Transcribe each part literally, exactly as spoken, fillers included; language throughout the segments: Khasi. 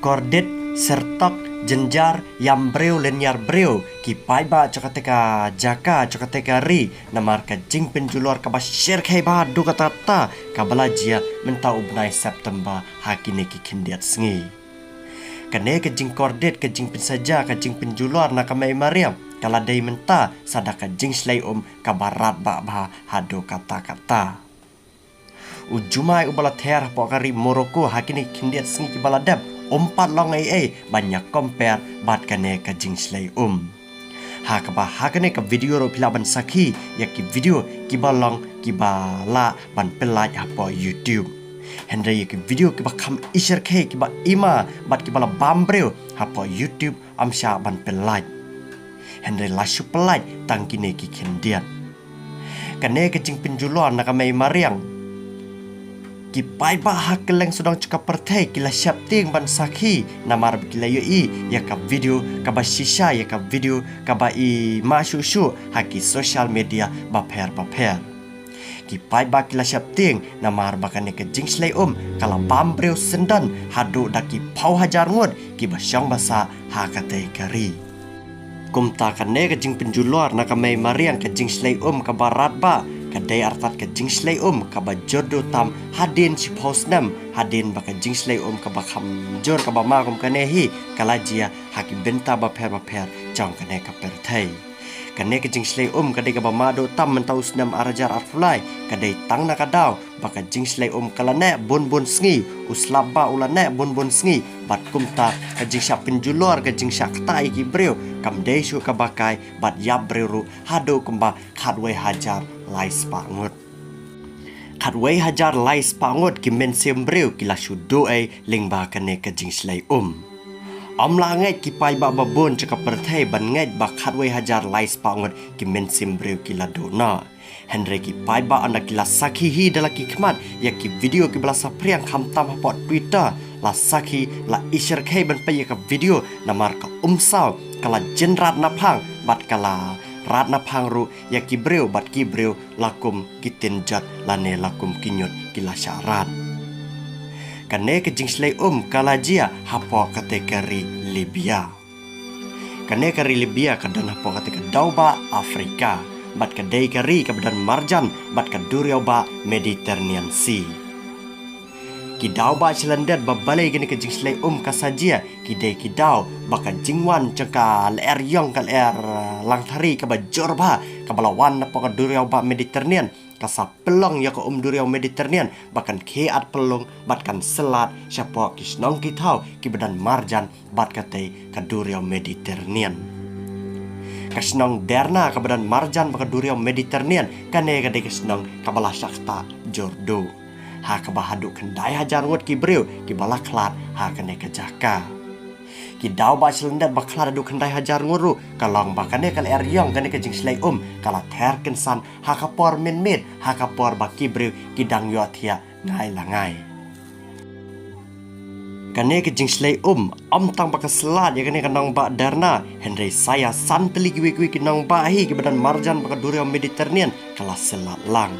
Kordit, syrtok, jynjar, ïam briew, lynñiar briew, ki paidbah jong kata ka jaka, jong kata ka ri, namar ka jingpynjulor kaba shyrkhei bha haduh katta katta, kaba la jia mynta u bnai September ha kine ki khyndiat sngi. Kane ka jingkordit, ka jingpynsaja, ka jingpynjulor na ka mei mariang, ka la dei mynta sa da ka jingshlei um kaba radbah bha haduh katta katta. U jumai uba la ther hapoh ka ri Morocco ha kine ki khyndiat sngi kiba la dep, um pat long ei ei ban ïa compare bad kane ka jingshlei um. Ha kaba ha kane ka video ruh phi lah ban sakhi ïa ki video kiba long kiba lah ban pyllait hapoh YouTube. Hynrei ïa ki video kiba kham i shyrkhei, kiba i ma bad kiba la bam briew hapoh YouTube, ym shah ban pyllait. Hynrei la shu pyllait tang kine ki khyndiat. Kane ka jingpynjulor na ka mei mariang, ki paidbah ha kylleng sawdong jong ka pyrthei ki la sheptieng ban sakhi, namar ba ki la ïohi ïa ka video kaba shisha, ïa ka video kaba i ma shuh shuh ha ki social media bapher bapher. Ki paidbah ki la sheptieng namar ba kane ka jingshlei um ka la bam briew syndon haduh da ki phew hajar ngut kiba shong ba sah ha katei ka ri. Kumta kane ka jingpynjulor na ka mei mariang, ka jingshlei um kaba radbah, ka dei artat ka jingshlei um kaba jur duh tam hadien shiphew snem, hadien ba ka jingshlei um kaba kham jur kaba ma kum kane hi ka la jia ha ki bynta bapher bapher jong kane ka pyrthei. Kane ka jingshlei um ka dei kaba ma duh tam mynta u snem ar hajar arphew lai, ka dei tang na ka daw ba ka jingshlei um ka la neh bun bun sngi, u slap bah u la neh bun bun sngi, bad kumta ka jingshah pynjulor, ka jingshah ktah ïa ki briew kam dei shuh kaba kai, bad ïap briew ruh haduh kumba khatwei hajar lai spah ngut. Khatwei hajar lai spah ngut ki mynsiem briew ki la shu duh ei lyngba kane ka jingshlei um. Ym lah ngeit ki paidbah ba bun jong ka pyrthei ban ngeit ba khatwei hajar lai spah ngut ki mynsiem briew ki la duh noh. Hynrei ki paidbah ynda ki la sakhi hi da la ki khmat ïa ki video kiba la saphriang khamtam hapoh Twitter, la sakhi, la i shyrkhei ban peit ïa ka video, namar ka umsaw ka la jynrat naphang bad ka la rat naphang ruh ïa ki briew, bad ki briew la kum ki tynjot lane la kum ki ñiut ki la shah rat. Kane ka jingshlei um ka la jia hapoh katei ka ri Libya. Kane ka ri Libya ka don hapoh katei ka dewbah Afrika, bad ka dei ka ri kaba don marjan bad ka duriaw bah Mediterranean Sea. Ki daw ba shlyndet ba balei kane ka jingshlei um ka sa jia, ki dei ki daw ba ka jingwan jong ka lyer ïong, ka lyer, eh, langthari kaba jur bha kaba la wan napoh ka duriaw bah Mediterranean, ka sa pynlong ïa ka um duriaw Mediterranean ba kan khie at pynlong bad kan syllat shapoh ki shnong ki thaw kiba don marjan bad katei ka duriaw Mediterranean. Ka shnong Derna kaba don marjan bad ka duriaw Mediterranean, kane ka dei ka shnong kaba la shah ktah jur duh, ha kaba haduh khyndai hajar ngut ki briew kiba la khlad ha kane ka jaka. Ki daw ba shlyndet ba khlad haduh khyndai hajar ngut ruh ka long ba kane ka lyer ïong, kane ka jingshlei um ka la ther kynsan ha ka por mynmiet, ha ka por ba ki briew ki dang ïohthiah ngai la ngai. Kane ka jingshlei um ym tang ba ka syllat ïa kane ka nongbah Derna, hynrei sa ïa san tylli kiwei kiwei ki nongbah hi kiba don marjan bad ka duriaw Mediterranean ka la syllat lang.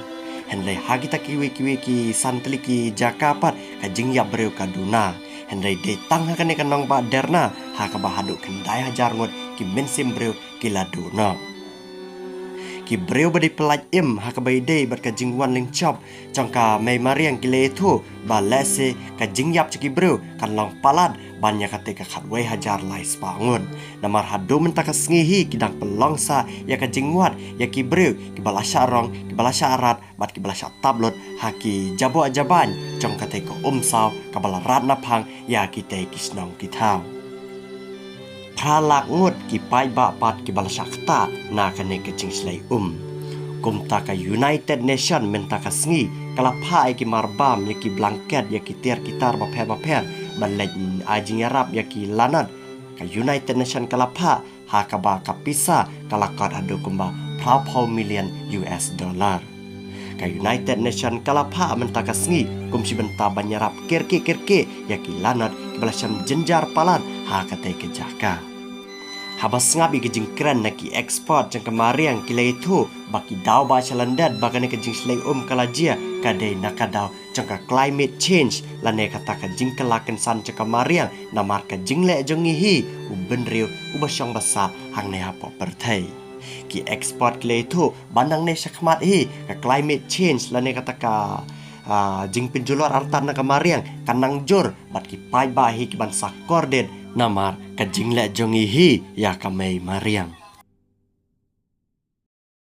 Hynrei ha kita kiwei kiwei ki san tylli ki jaka pat ka jingïap briew ka duna. Hynrei dei tang ha kane ka nongbah Derna ha kaba haduh khyndai hajar ngut ki mynsiem briew ki la duh noh. Ki briew ba dei pyllait im ha kaba ïadei bad ka jingwan lyngshop jong ka mei mariang ki la ïathuh ba lehse ka jingïap jong ki briew kan long palat ban ïa katei ka khatwei hajar lai spah ngut. Namar haduh mynta ka sngi hi ki dang pynlong sah ïa ka jingwad ïa ki briew kiba la shah rong, kiba la shah rat bad kiba la shah tap lut ha ki jaboh jabain jong katei ka umsaw kaba la rat naphang ïa kitei ki shnong ki thaw. Phra lak ngut ki paidbah pat kiba la shah ktah na kane ka jingshlei um. Kumta ka United Nation mynta ka sngi ka la phah ïa ki marbam, ïa ki blanket, ïa ki tiar ki tar bapher bapher ban leit ai jingïarap ïa ki lanot. Ka United Nation ka la phah ha kaba ka pisa ka la kot haduh kumba phra phew million U S dollar. Ka United Nation ka la phah mynta ka sngi kum shi bynta ban ïarap kyrkieh kyrkieh ïa ki lanot kiba la shem jynjar palat ha katei ka jaka. Haba sngap ïa ki jingkren na ki expert jong ka mariang, ki la ïathuh ba ki daw ba sha lyndet ba kane ka jingshlei um ka la jia ka dei na ka daw jong ka climate change, lane kata ka jingkylla kynsan jong ka mariang namar ka jingleh jong ngi hi u bynriew uba shong ba sah hangne hapoh pyrthei. Ki expert ki la ïathuh ba nangne shakhmat hi ka climate change lane kata ka, ah, jingpynjulor artat na ka mariang kan nang jur bad ki paidbah hi ki ban sa kordit namar ka jingleh jong ngi hi ïa ka mei mariang.